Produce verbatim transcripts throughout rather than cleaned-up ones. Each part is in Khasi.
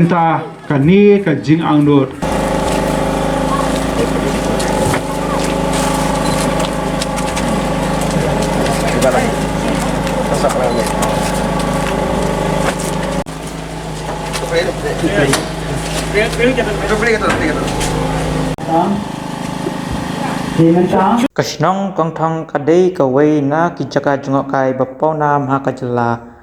Mynta kane ka jingangnud. Ka shnong Kongthong ka dei kawei na ki jaka jngohkai ba pawnam ha ka jylla.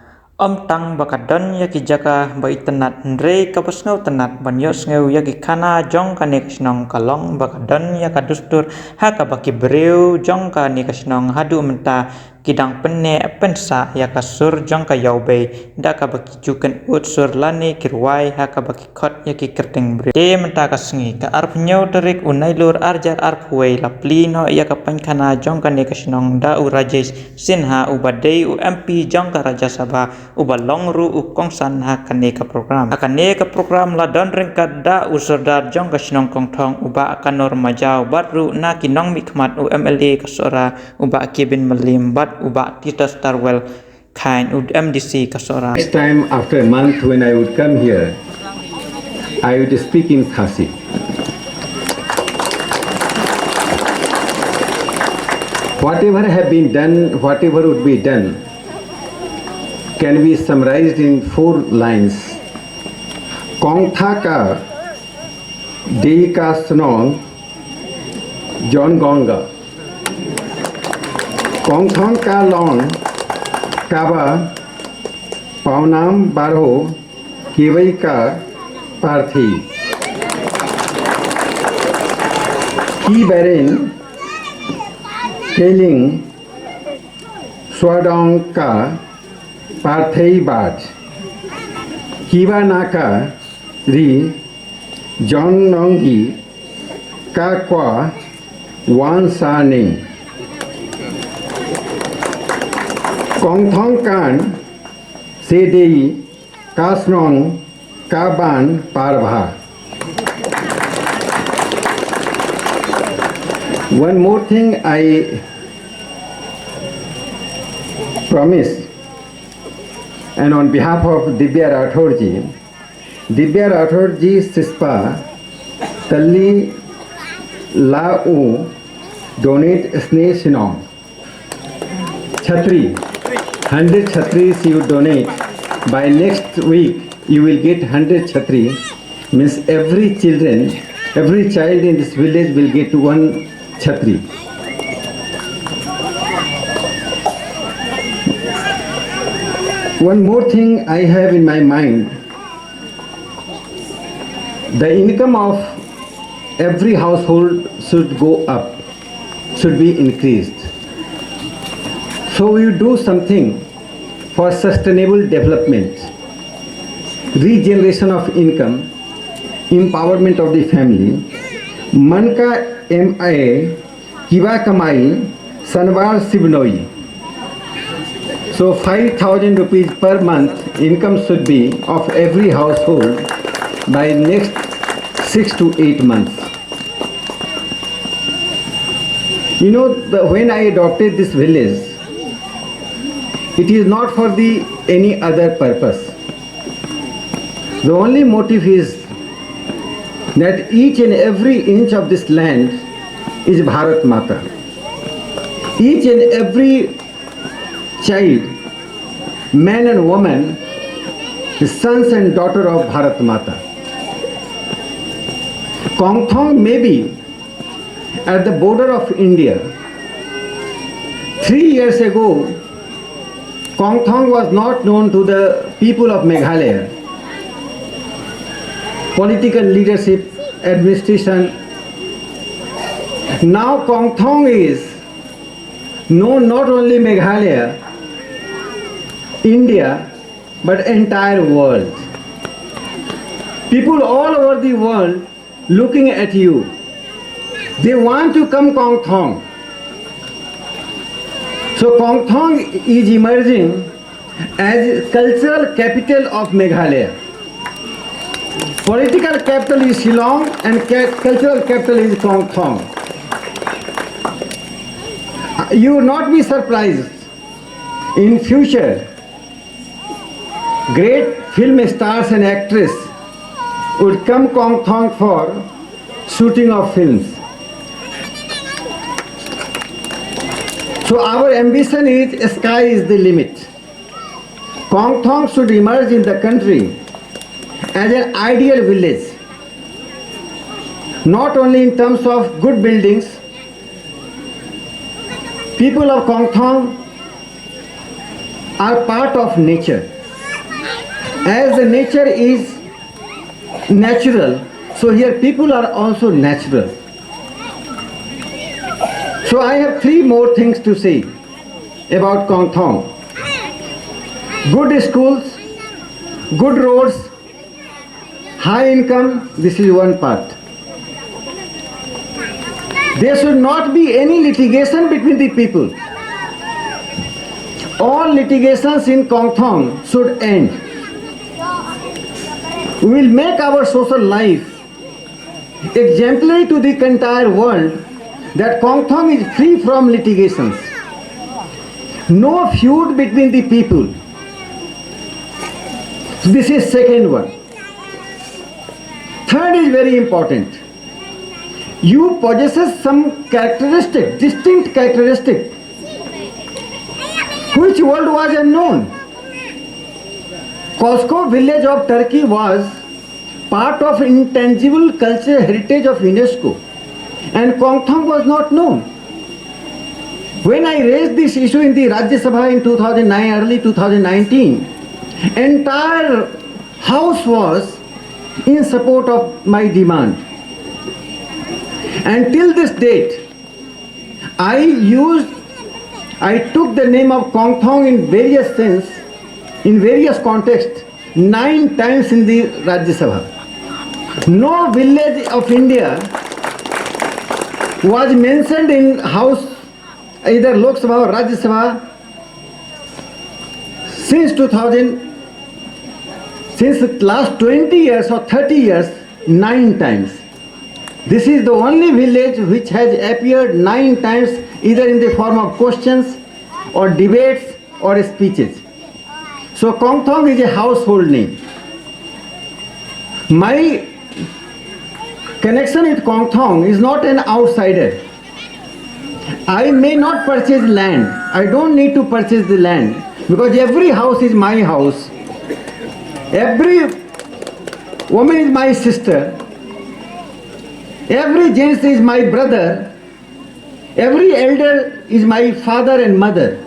Ym tang ba ka don ïa ki jaka ba itynnad, hynrei kaba sngewtynnad ban ïohsngew ïa ki khana jong kane ka shnong ka long ba ka don ïa ka dustur ha kaba ki briew jong kane ka shnong haduh mynta ki dang pynneh pynsah ïa ka sur jong ka ïawbei da kaba ki ju kynud sur lane ki rwai ha kaba ki khot ïa ki kyrteng briew. Te mynta ka sngi ka arphew hynñiew tarik u Nailur arhajar arphew wei la plie noh ïa ka painkhana jong kane ka shnong da u Rajesh Sinha uba dei u M P jong ka Rajya Sabha uba long ruh u kongsan ha kane ka program. Ha kane ka program la don ryngkat da u Sordar jong ka shnong Kongthong u Bah Kanor Majaw bad ruh na ki nongmihkhmat u M L A ka Sohra u Bah Kevin Malim bad u Bah Titus Tarwel Khain u M D C ka Sohra. Next time after a month when I would come here, I would speak in Khasi. Whatever have been done, whatever would be done, can be summarized in four lines. Kongtha ka dei ka shnong Jon Gonga. Kongthong ka long kaba pawnam baroh kiwei ka parthi. Ki beren kylleng swadong ka parthi bad kiba na ka ri jong nonggi ka kwah wan sah ning. Kongthong kan sa dei ka shnong kaban parbha. One more thing I promise, and on behalf of Divya Rathore ji, Divya Rathore ji shispa tylli la u donate sne shnong. Chhatri, hundred chhatris you donate. By next week, you will get hundred chhatri. Means every children, every child in this village will get one chhatri. One more thing I have in my mind. The income of every household should go up, should be increased. So we do something for sustainable development, regeneration of income, empowerment of the family. Man ka M I kiba kamai sanbar sibnoi. So five thousand rupees per month income should be of every household by next six to eight months. You know, the, when I adopted this village, it is not for the any other purpose. The only motive is that each and every inch of this land is Bharat Mata. Each and every child, man and woman, is sons and daughter of Bharat Mata. Kongthong may be at the border of India. Three years ago, Kongthong was not known to the people of Meghalaya. Political leadership, administration. Now Kongthong is known not only Meghalaya, India, but entire world. People all over the world looking at you. They want to come Kongthong. So Kongthong is emerging as cultural capital of Meghalaya. Political capital is Shillong and ca-, cultural capital is Kongthong. You will not be surprised in future great film stars and actress would come Kongthong for shooting of films. So our ambition is sky is the limit. Kongthong should emerge in the country as an ideal village, not only in terms of good buildings. People of Kongthong are part of nature. As the nature is natural, so here people are also natural. So I have three more things to say about Kongthong. Good schools, good roads, high income, this is one part. There should not be any litigation between the people. All litigations in Kongthong should end. We will make our social life exemplary to the entire world that Kongthong is free from litigations. No feud between the people. This is second one. Third is very important. You possesses some characteristic, distinct characteristic, which world was unknown. Kosko village of Turkey was part of intangible cultural heritage of UNESCO, and Kongthong was not known. When I raised this issue in the Rajya Sabha in two thousand nine, early two thousand nineteen, entire house was in support of my demand. And till this date, I used, I took the name of Kongthong in various sense, in various contexts, nine times in the Rajya Sabha. No village of India was mentioned in House, either Lok Sabha or Rajya Sabha, since two thousand, since the last twenty years or thirty years, nine times. This is the only village which has appeared nine times, either in the form of questions or debates or speeches. So Kongthong is a household name. My connection with Kongthong is not an outsider. I may not purchase land. I don't need to purchase the land because every house is my house. Every woman is my sister. Every gents is my brother. Every elder is my father and mother.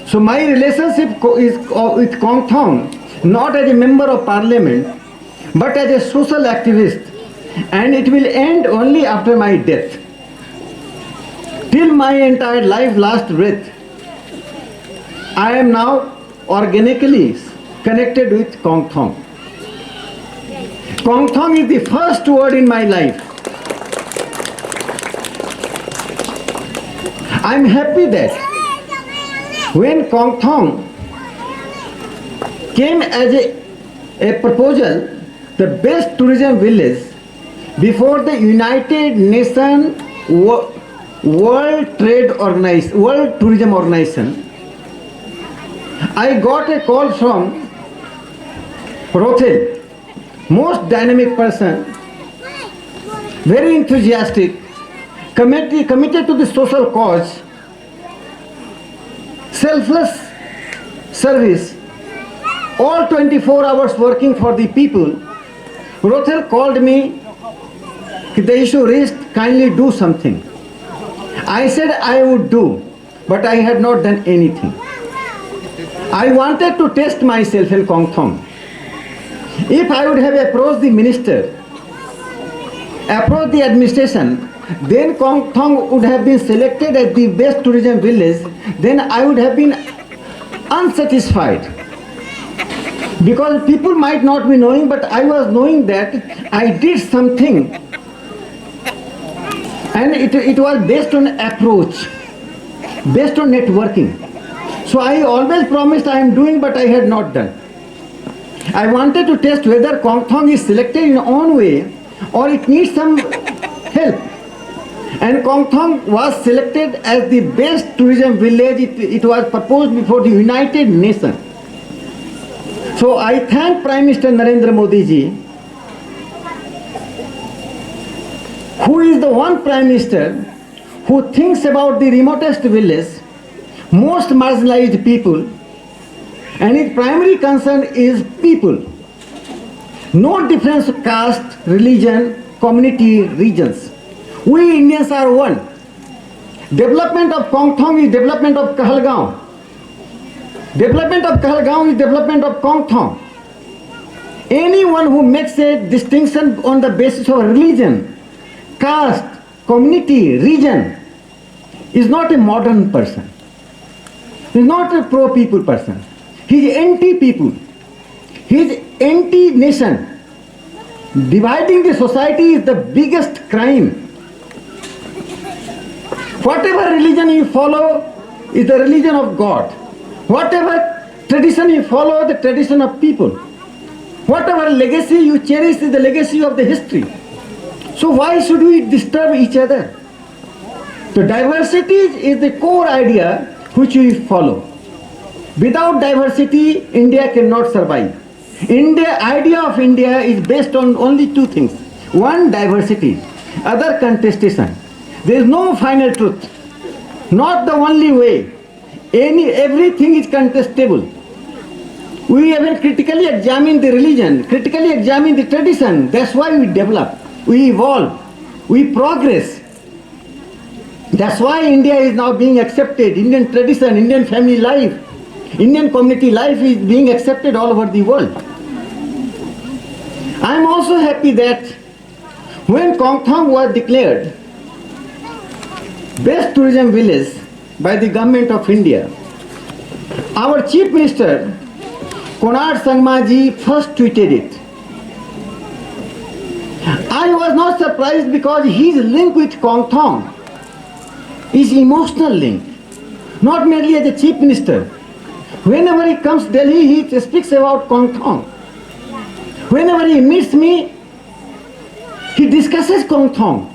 So my relationship co- is co- with Kongthong, not as a member of parliament, but as a social activist, and it will end only after my death. Till my entire life last breath, I am now organically connected with Kongthong. Kongthong is the first word in my life. I'm happy that when Kongthong came as a, a proposal, the best tourism village before the United Nations Wo- World Trade Organize, World Tourism Organization, I got a call from Rothel, most dynamic person, very enthusiastic, committed, committed to the social cause, selfless service, all twenty-four hours working for the people. Rothel called me, the issue raised, kindly do something. I said I would do, but I had not done anything. I wanted to test myself in Kongthong. If I would have approached the minister, approached the administration, then Kongthong would have been selected as the best tourism village, then I would have been unsatisfied. Because people might not be knowing, but I was knowing that I did something. And it, it was based on approach, based on networking. So I always promised I am doing, but I had not done. I wanted to test whether Kongthong is selected in own way or it needs some help. And Kongthong was selected as the best tourism village. It, it was proposed before the United Nations. So I thank Prime Minister Narendra Modi ji Who is the one Prime Minister who thinks about the remotest village, most marginalized people, and his primary concern is people? No difference of caste, religion, community, regions. We Indians are one. Development of Kongthong is development of Kahalgaon. Development of Kahalgaon is development of Kongthong. Anyone who makes a distinction on the basis of religion, caste, community, region is not a modern person. He's not a pro-people person. He's anti-people. He's anti-nation. Dividing the society is the biggest crime. Whatever religion you follow is the religion of God. Whatever tradition you follow, the tradition of people. Whatever legacy you cherish is the legacy of the history. So why should we disturb each other? The diversity is the core idea which we follow. Without diversity, India cannot survive. India, idea of India is based on only two things. One, diversity. Other, contestation. There is no final truth. Not the only way. Any, everything is contestable. We even critically examine the religion, critically examine the tradition. That's why we develop, we evolve, we progress. That's why India is now being accepted. Indian tradition, Indian family life, Indian community life is being accepted all over the world. I am also happy that when Kongthong was declared best tourism village by the Government of India, our Chief Minister Conrad Sangma ji first tweeted it. I was not surprised because his link with Kongthong is emotional link, not merely as a Chief Minister. Whenever he comes Delhi, he speaks about Kongthong. Whenever he meets me, he discusses Kongthong.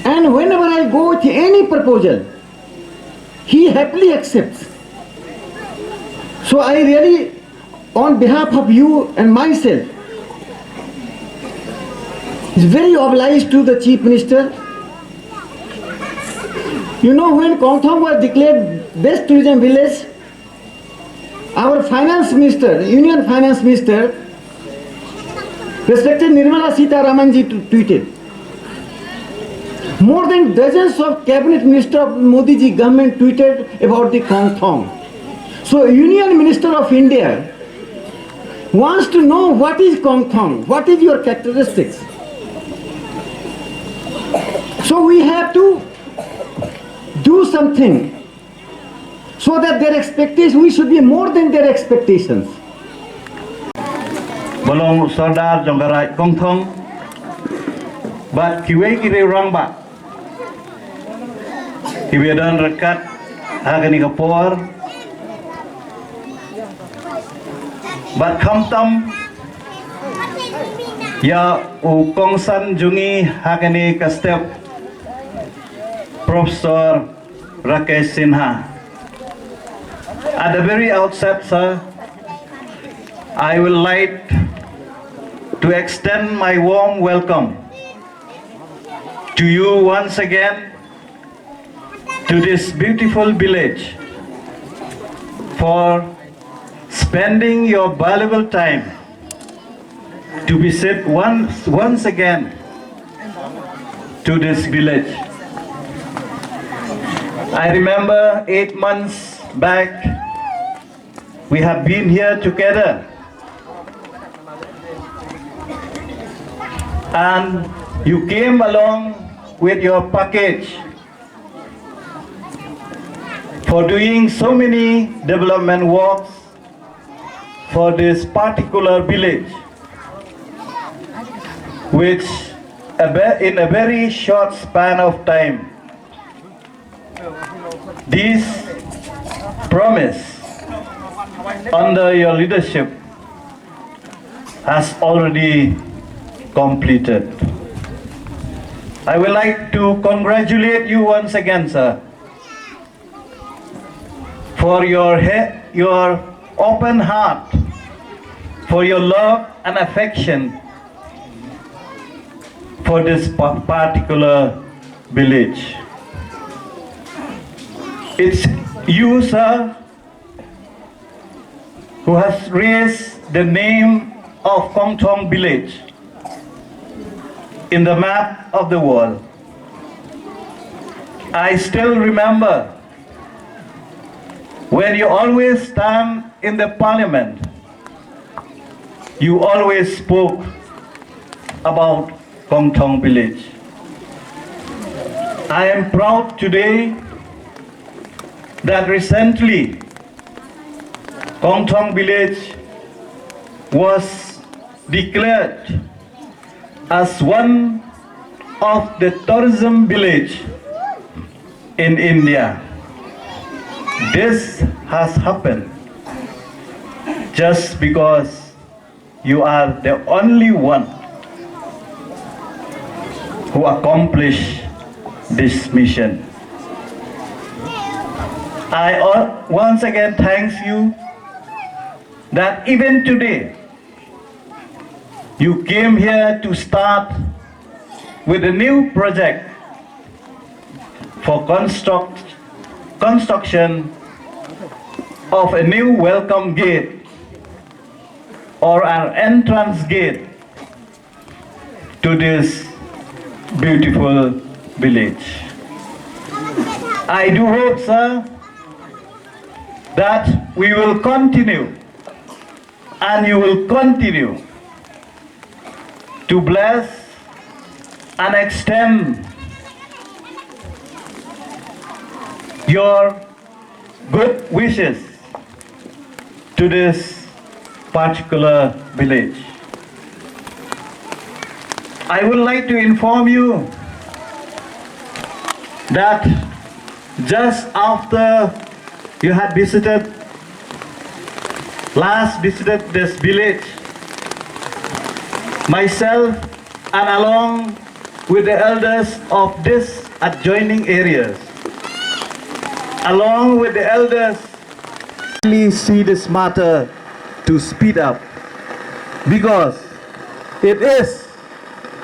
And whenever I go with any proposal, he happily accepts. So I really, on behalf of you and myself, is very obliged to the Chief Minister. You know, when Kongthong was declared best tourism village, our finance minister, union finance minister, respected Nirmala Sitharaman ji, t- tweeted. More than dozens of cabinet minister of Modi ji government tweeted about the Kongthong. So Union Minister of India wants to know what is Kongthong, what is your characteristics. So we have to do something so that their expectation, we should be more than their expectations. Ba long u sordar jong ka Raid Kongthong bad kiwei ki rangbah kiba ïadon ryngkat ha kane ka por bad khamtam ïa u kongsan jong ngi ha kane ka step, Professor Rakesh Sinha. At the very outset, sir, I would like to extend my warm welcome to you once again to this beautiful village for spending your valuable time to visit once, once again to this village. I remember eight months back, we have been here together, and you came along with your package for doing so many development works for this particular village, which a ve- in a very short span of time, this promise under your leadership has already completed. I would like to congratulate you once again, sir, for your, he- your open heart, for your love and affection for this pa- particular village. It's you, sir, who has raised the name of Kongthong village in the map of the world. I still remember when you always stand in the parliament, you always spoke about Kongthong village. I am proud today that recently Kongthong village was declared as one of the tourism village in India. This has happened just because you are the only one who accomplished this mission. I o- once again thanks you that even today you came here to start with a new project for construct, construction of a new welcome gate or an entrance gate to this beautiful village. I do hope, sir, that we will continue and you will continue to bless and extend your good wishes to this particular village. I would like to inform you that just after you had visited, last visited this village, myself and along with the elders of these adjoining areas, along with the elders, really see this matter to speed up, because it is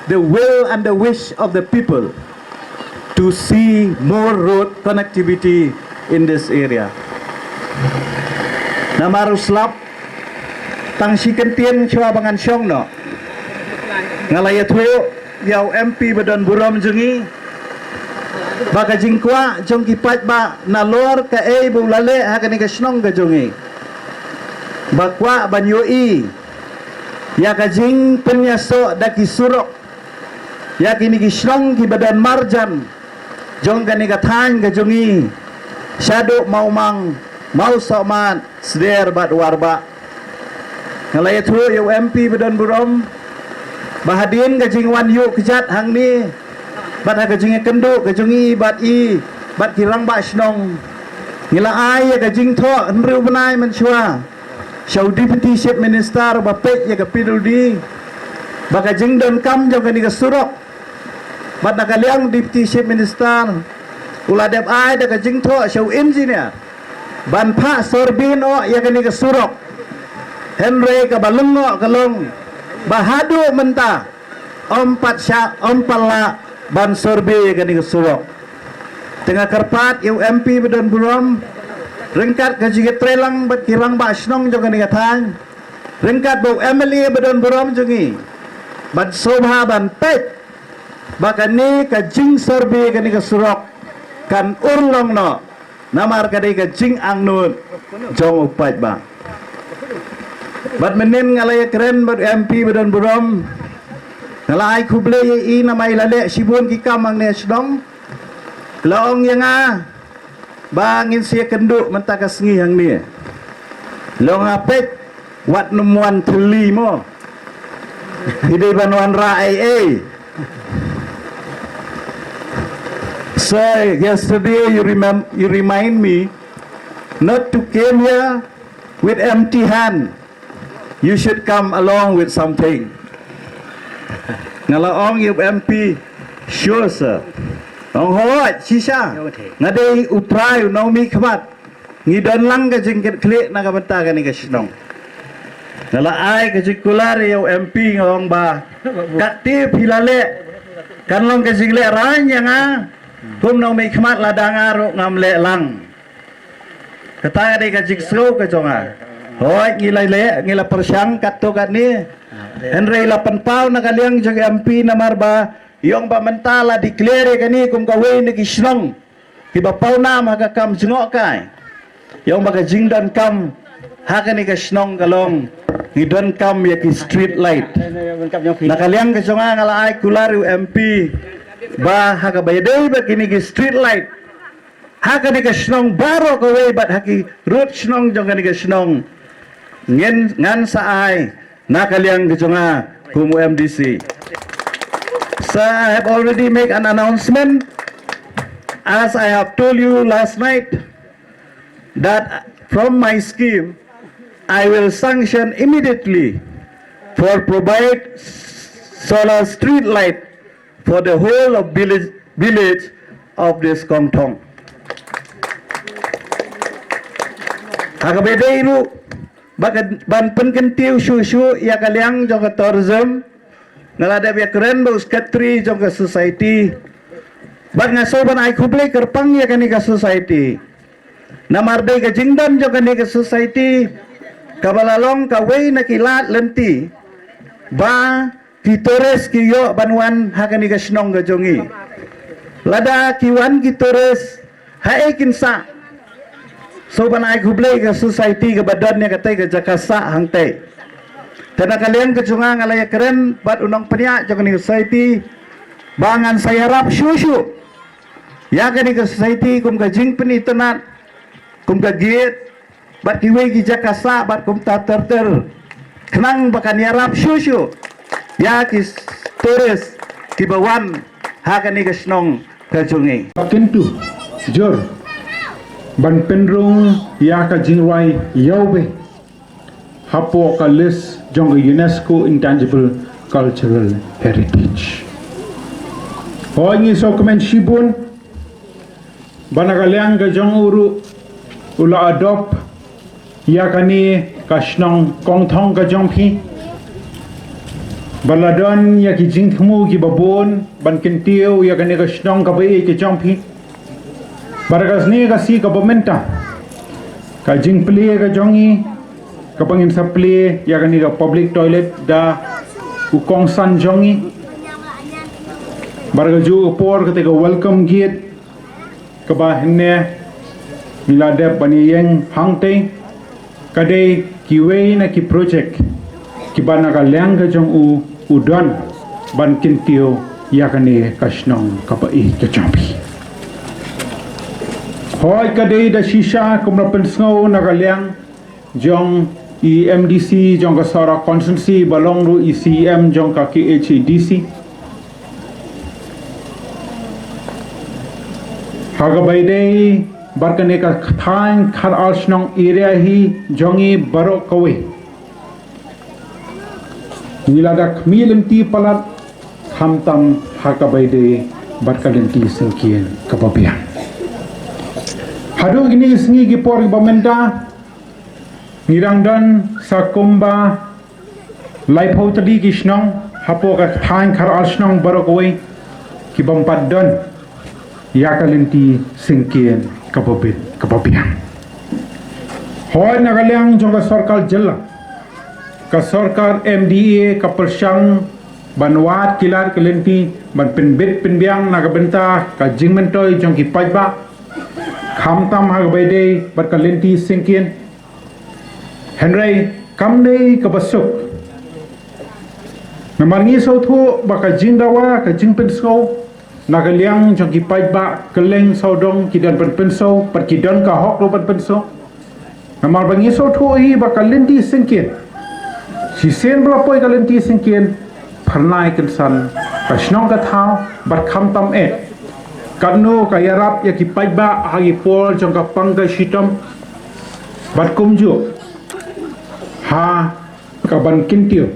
the will and the wish of the people to see more road connectivity in this area. Namar u slap tang shi kyntien shuwa ba ngan shong noh, nga la ïathuh ïa u M P ba don burom jong ngi ba ka jingkwah jong ki paidbah nalor kaei ba u la leh ha kane ka shnong ka jong ngi, ba kwah ban ïohi ïa ka jingpynïasoh da ki surok ïa kine ki shnong kiba don marjan jong kane ka thaiñ ka jong ngi, shaduh Mawmang, Mawsohmat, Sder bad Warbah. Nga la ïathuh ïa u M P ba don burom ba hadien ka jingwan ïuh kjat hangne bad ha ka jingïakynduh ka jong ngi bad i bad ki rangbah shnong, ngi la ai ïa ka jingthoh hynriew bnai mynshuwa sha u Deputy Chief Minister ba peit ïa ka P W D ba ka jingdonkam jong kane ka surok. Bad na ka liang Deputy Chief Minister u la dep ai da ka jingthoh sha u engineer ban phah survey noh ïa kane ka surok. Hynrei kaba lyngngoh ka long ba haduh mynta ym pat shah ym pat lah ban survey ïa kane ka surok. Te nga kyrpad ïa u M P ba don burom ryngkat ka jingïatreilang bad ki rangbah shnong jong kane ka thaiñ, ryngkat bad u M L A ba don burom jong ngi, ban sngewbha ban peit ba kane ka jingsurvey kane ka surok kan urlong noh, namar ka dei ka jingangnud jong u paidbah. Bad mynnin nga la ïakren bad u M P ba don burom, nga la ai khublei ïa i namar i la leh shibun ki kam hangne ha shnong. La ong ïa nga ba ngin sa ïakynduh mynta ka sngi hangne. La ong, nga peit wat nym wan thylli mo, phi dei ban wanrah ei ei. So yesterday you remem- you remind me not to came here with empty hand. You should come along with something. Nga la ong ïa u M P, sure sir. Ong, hooid shisha. Nga dei u trai u nongmihkhmat. Ngi don lang ka jingkitkhlieh na ka bynta kane ka shnong. Nga la ai ka jingkular ïa u M P, nga ong ba katte phi la leh Kan long ka jingleh rain ïa nga kum nongmihkhmat lada nga ruh ngam leh lang. Kata ka dei ka jingsngew ka jong nga. Hooid, ngi la leh, ngi la pyrshang katto katne. Hynrei la pynpaw na ka liang jong M P namar ba ïong ba mynta la declare ïa kane kum kawei na ki shnong kiba pawnam ha ka kam jngohkai. Ïong ba ka jingdonkam ha kane ka shnong ka long ngi donkam ïa ki street light. Na ka liang ka jong nga, nga la ai kular ïa u M P ba ha kaba ïadei bad kine ki street light ha kane ka shnong baroh kawei bad ha ki rud shnong jong kane ka shnong, ngan, ngan sa ai na ka liang ka jong nga kum u M D C. So I have already made an announcement, as I have told you last night, that from my scheme I will sanction immediately for provide solar street light for the whole of village, village of this Kongthong. Ha kaba ïadei ruh ba ka, ban pynkyntiew shuh shuh ïa ka liang jong ka tourism, nga la dep ïakren bad u secretary jong ka society. Bad nga sngew ban ai khublei kyrpang ïa kane ka society. Namar dei ka jingdon jong kane ka society kaba la long kawei na ki lad lynti ba ki tourist ki ïoh ban wan ha kane ka shnong ka jong ngi. Lada ki wan ki tourist, haei kin sah? Sngew ban ai khublei ka society kaba don ïa katei ka jaka sah hangtei. Te na ka liang ka jong nga, nga la ïakren bad u nongpynïaid jong kane ka society ba ngan sa ïarap shuh shuh ïa kane ka society kum ka jingpynitynnad, kum ka gate, bad kiwei ki jaka sah bad kumta ter ter, khnang ba kan ïarap shuh shuh ïa ki tourist kiba wan ha kane ka shnong ka jong ngi. Kyntu jur ban pynrung ïa ka jingrwai ïawbei hapoh ka list jong ka UNESCO Intangible Cultural Heritage. Hooid, ngi sngewkmen shibun ba na ka liang ka jong u ruh u la adopt ïa kane ka shnong Kongthong ka jong phi. Ba la don ïa ki jingthmu kiba bun ban kyntiew ïa kane ka shnong kaba ïeit ka jong phi. Bad ka sngi ka sngi kaba mynta, ka jingplie ka jong ngi kaba ngin sa plie ïa kane ka public toilet da u kongsan jong ngi. Bad kajuh ka por kata ka welcome gate kaba hynne ngi la dep ban ïeng hangtei, ka dei kiwei na ki project kiba na ka liang ka jong u u don ban kyntiew ïa kane ka shnong kaba ïeit ka jong phi. Hooid, ka dei da shisha kum la pynsngew na ka liang jong i M D C jong ka Sohra constituency ba long ruh i C E M jong ka K H A D C. Ha kaba ïadei bad kane ka thaiñ Khar Ar Shnong area hi jong ngi baroh kawei, ngi la da khmih lynti palat, khamtam ha kaba ïadei bad ka lynti syngkien kaba biang. Haduh kine ki sngi ki por kiba mynta, ngi dang don sa kumba laiphew tylli ki shnong hapoh ka thaiñ Khar Ar Shnong baroh kawei ki bym pat don ïa ka lynti syngkien kaba bit kaba biang. Hooid, na ka liang jong ka sorkar jylla, ka sorkar M D A ka pyrshang ban wad kilat ka lynti ban pynbit pynbiang na ka bynta ka jingmyntoi jong ki paidbah, khamtam ha kaba ïadei bad ka lynti syngkien. Hynrei kam dei kaba suk. Namar ngi sngewthuh ba ka jingdawa, ka jingpynsngew na ka liang jong ki paidbah kylleng sawdong ki don ban pynsngew bad ki don ka hok ruh ban pynsngew. Namar ba ngi sngewthuh hi ba ka lynti syngkien, shisien ba la poi ka lynti syngkien, phyrnai kynsan ka shnong ka thaw bad khamtam eh katno ka ïarap ïa ki paidbah ha ki por jong ka pang ka shitom bad kumjuh ha ka ban kyntiew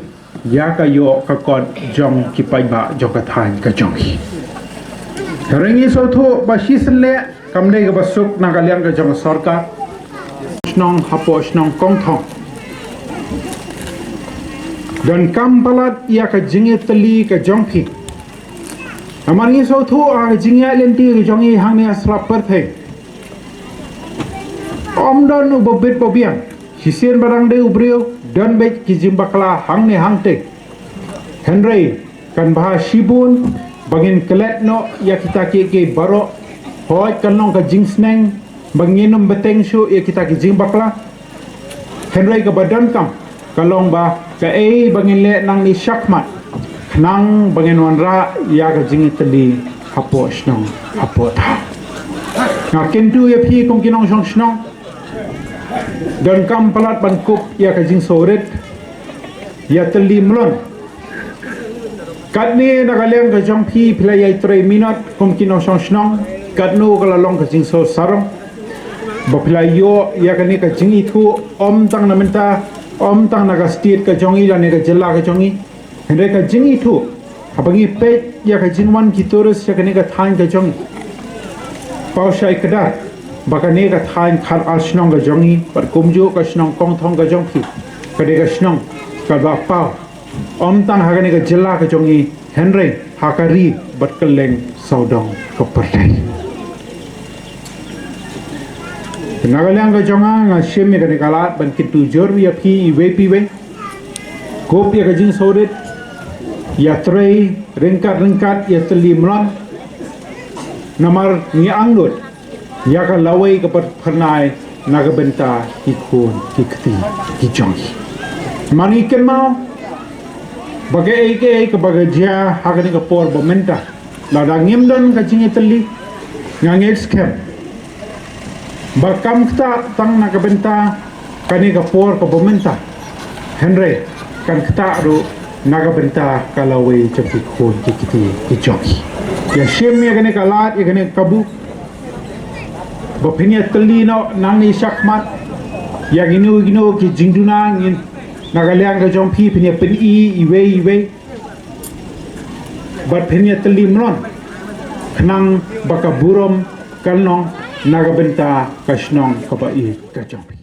ïa ka ïoh ka kot jong ki paidbah jong ka thaiñ ka jong ki. Hynrei ngi sngewthuh ba shisien leh kam dei kaba suk na ka liang ka jong ka sorkar. Shnong hapoh shnong Kongthong, donkam palat ïa ka jingïatylli ka jong phi Namar ngi sngewthuh ha ka jingïaid lynti ka jong ngi hangne ha sla pyrthei, ym don uba bit ba biang. Shisien ba dang dei u briew don beit ki jingbakla hangne hangtei. Hynrei kan bha shibun ba ngin klet noh ïa kita kiei kiei baroh. Hooid, kan long ka jingsneng ba ngin ym bteng shuh ïa kita ki jingbakla. Hynrei kaba donkam ka long ba kaei ba ngin leh nangne shakhmat, khnang ba ngin wanrah ïa ka jingïatylli hapoh shnong hapoh thaw. Nga kyntu ïa phi kum ki nongshong shnong, donkam palat ban kup ïa ka jingsngewrit ïatylli mlon. Katne na ka liang ka jong phi, phi la ïai trei minot kum ki nongshong shnong, katno ka la long ka jingsngew sarong ba phi la ïoh ïa kane ka jingithuh, ym tang na mynta, ym tang na ka state ka jong ngi lane ka jylla ka jong ngi. Hynrei ka jingithuh haba ngi peit ïa ka jingwan ki tourist ïa kane ka thaiñ ka jong ngi, paw shai kdar ba kane ka thaiñ Khar Ar Shnong ka jong ngi bad kumjuh ka shnong Kongthong ka jong phi ka dei ka shnong kaba paw, ym tang ha kane ka jylla ka jong ngi, hynrei ha ka ri bad kylleng sawdong ka pyrthei. Na ka liang ka jong nga, nga shim ïa kane ka lad ban kyntu jur ïa phi iwei pa iwei, kup ïa ka jingsngewrit, ïatrei ryngkat ryngkat, ïatylli mlon. Namar ngi angnud ïa ka lawei kaba phyrnai na ka bynta ki khun ki kti ki jong ngi. Namar ngi kynmaw ba kaei kaei kaba ka jia ha kane ka por ba mynta, lada ngim don ka jingïatylli, nga ngeit skhem ba kam ktah tang na ka bynta kane ka por kaba mynta, hynrei kan ktah ruh na ka bynta ka lawei jong ki khun ki kti ki jong ngi. Ïa shim ïa kane ka lad, ïa kane ka kabu, ba phin ïatylli noh nangne shakhmat ïa kino kino ki jingduna. Ngin, na ka liang ka jong phi, phin ïa pyni iwei iwei bad phin ïatylli mlon, khnang ba ka burom kan long na ka bynta ka shnong kaba ïeit ka jong phi.